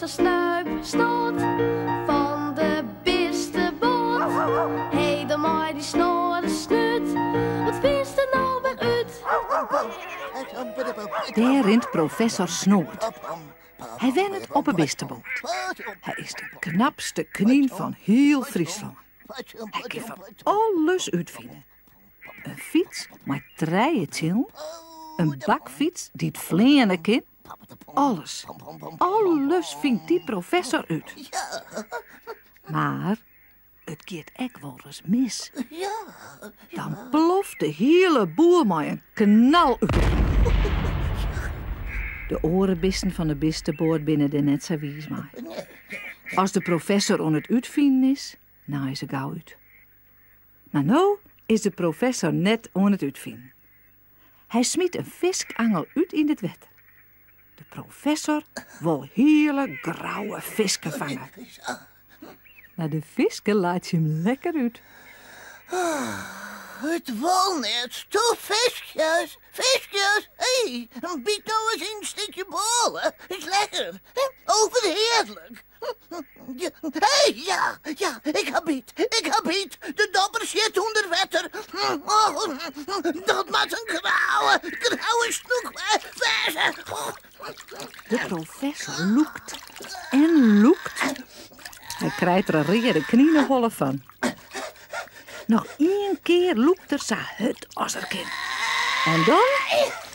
Professor Snuip Snot fan de bisteboat. Hé, dan mei dy snoade snút, wat fynst der no wer út? Dêr rint professor Snoad. Hy wennet op 'e bisteboat. Hy is de knapste knyn fan hiel Fryslân. Hy kin fan alles útfine. In fyts mei trije tsjillen, in bakfyts dy't fleane kin, alles, alles fynt dy professor út. Mar it giet ek wolris mis. Dan ploft de hiele boel mei in knal út elkoar. De oare bisten fan de bisteboat binne dêr net sa wiis mei. As de professor oan it útfinen is, naaie se gau út. Mar no is de professor net oan it útfinen. Hy smyt in fiskangel út yn it wetter. De professor wol hiele grouwe fisken fange. Mar de fisken laitsje him lekker út. It wol net. Toe fiskjes, fiskjes, hé, byt no ris yn in stikje bôle. Is lekker. Overheerlijk. Hé, ja, ja, ik ha byt, ik ha byt. De dobber sjit ûnder wetter. Oh, dat moat in grouwe, grouwe snoek wêze. De professor lûkt en lûkt. Hy krijt der in reade knineholle fan. Noch ien kear lûkt er sa hurd as er kin. En dan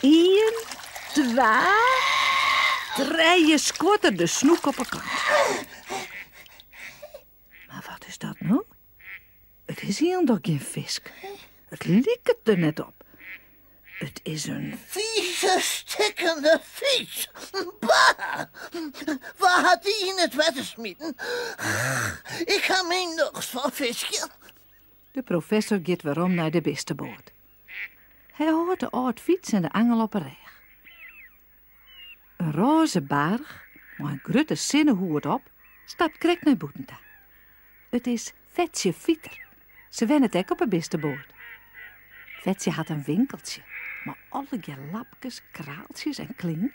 ien, twa, trije skuort er de snoek op 'e kant. Mar wat is dat no? It is hielendal gjin fisk. It liket der net op. It is in. Fize, stikkene fyts! Bah! Wa hat dy yn it wetter smiten? Ik ha myn nocht fan fiskjen. De professor giet werom nei de bisteboat. Hy hâldt de âld fyts en de angel op 'e rêch. In rôze baarch mei in grutte sinnehoed op stapt krekt nei bûten ta. It is Fetsje Fiter. Se wennet ek op 'e bisteboat. Fetsje hat in winkeltsje mei allegear lapkes, kraaltsjes en klean.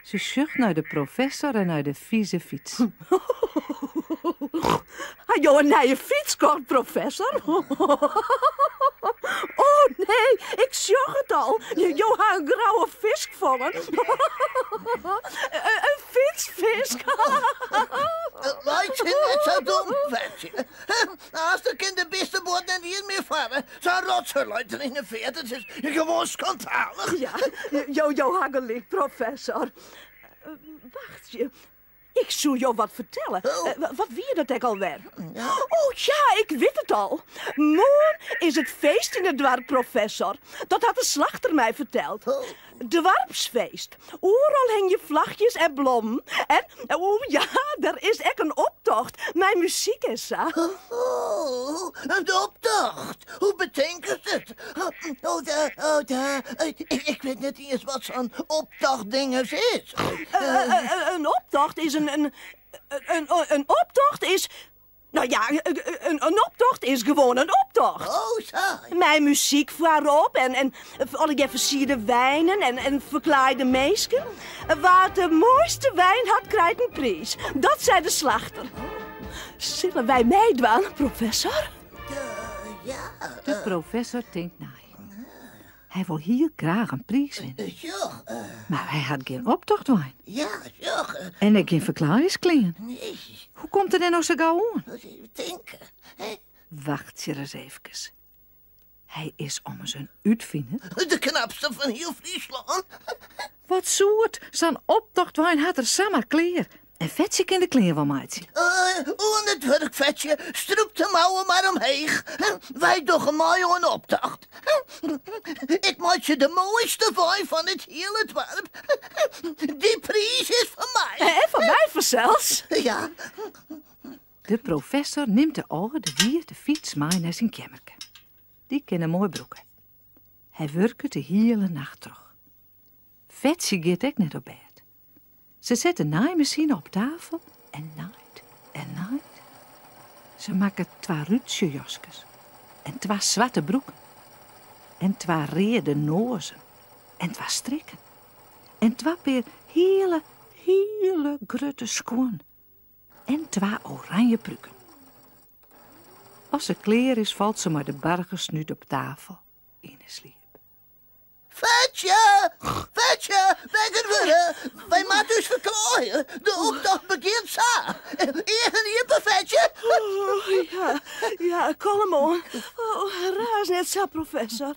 Se sjocht nei de professor en nei de fize fyts. Ha jo in nije fyts kocht, professor? Oh nee, ik sjoch it al. Jo ha in grouwe fisk fongen. In fytsfisk. Laitsje net sa dom, Fetsje. Aanst kin de bisteboat net iens mear farre. Sa'n rotsoai leit der yn 'e feart. It is gewoan skandalich. Ja, jo, jo ha gelyk, professor. Wachtsje, ik soe jo wat fertelle. Oh. Wat wie dat ek alwer? Oh ja, ik wit it al. Moarn is it feest yn it doarp, professor. Dat hat de slachter my ferteld. Oh. Doarpsfeest. Oeral hingje flachjes en blommen. En, oh ja, der is ek in optocht mei muzyk en sa. Oh, in optocht? Hoe betinkst it? Oh, da, oh, da. Ik wit net iens wat sa'n optochtdinges is. In optocht is in, in, in, in optocht is No ja, in optocht is gewoan in optocht. Oh, sa. Mei muzyk foarop en, en allegear fersierde weinen en, en ferklaaide minsken. Wa't de moaiste wein hat, krijt in priis. Dat sei de slachter. Sille wy meidwaan, professor? Ja. De professor tinkt nei. Hy wol hiel graach in priis winne. Sjoch. Mar hy hat gjin optochtwein. Ja, sjoch. En ek gjin ferklaaiingsklean. Nee. Hoe komt er dêr no sa gau oan? Even tinke. Hè? Wachtsje ris eefkes. Hy is ommers in útfiner. De knapste fan hiel Fryslân. Wat soert, sa'n optochtwein hat er samar klear. En Fetsje kin de klean wol meitsje. Oan it wurk, Fetsje. Strûp de mouwen mar omheech. Wy dogge mei oan de optocht. Ik meitsje de moaiste wein fan it hiele doarp. Dy priis is fan my. En fan my fansels. Ja. De professor nimt de âlde wiete fyts mei nei syn keammerke. Dy kin er moai brûke. Hy wurket de hiele nacht troch. Fetsje giet ek net op bêd. Se set de naaimasine op tafel en naait en naait. Se makket twa rútsjejaskes en twa swarte broeken en twa reade noazen en twa strikken en twa pear hiele, Hiele grutte skuon en twa oranje pruken. As se klear is, falt se mei de bargesnút op tafel yn 'e sliep. Fetsje! Fetsje! Wekker wurde! Wy moatte ús ferklaaie. De optocht begjint sa. Eagen iepen, Fetsje! Oh, ja, ja, kalm oan. Oh, raas net sa, professor.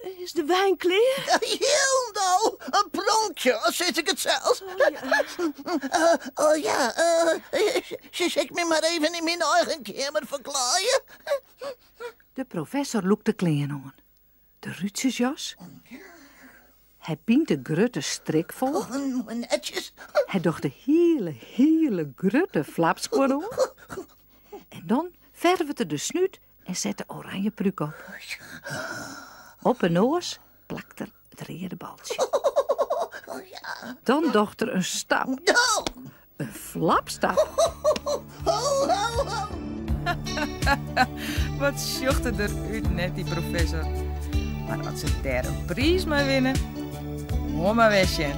Is de wyn klear? Hielendal! In pronkje, al sis ik it sels. Oh ja, sil ik my mar even yn myn eigen keamer ferklaaie? De professor lûkt de klean oan. De rútsjesjas. Hy bynt de grutte strik fol. Oh, netjes. Hy docht de hiele, hiele grutte flapskuon oan. En dan fervet er de snút en set de oranje prúk op. Op 'e noas plakt er it reade baltsje. Dan docht er in stap. In flapstap. Wat sjocht er der út net, dy professor. Mar as se dêr in priis mei winne, moat mar wer sjen.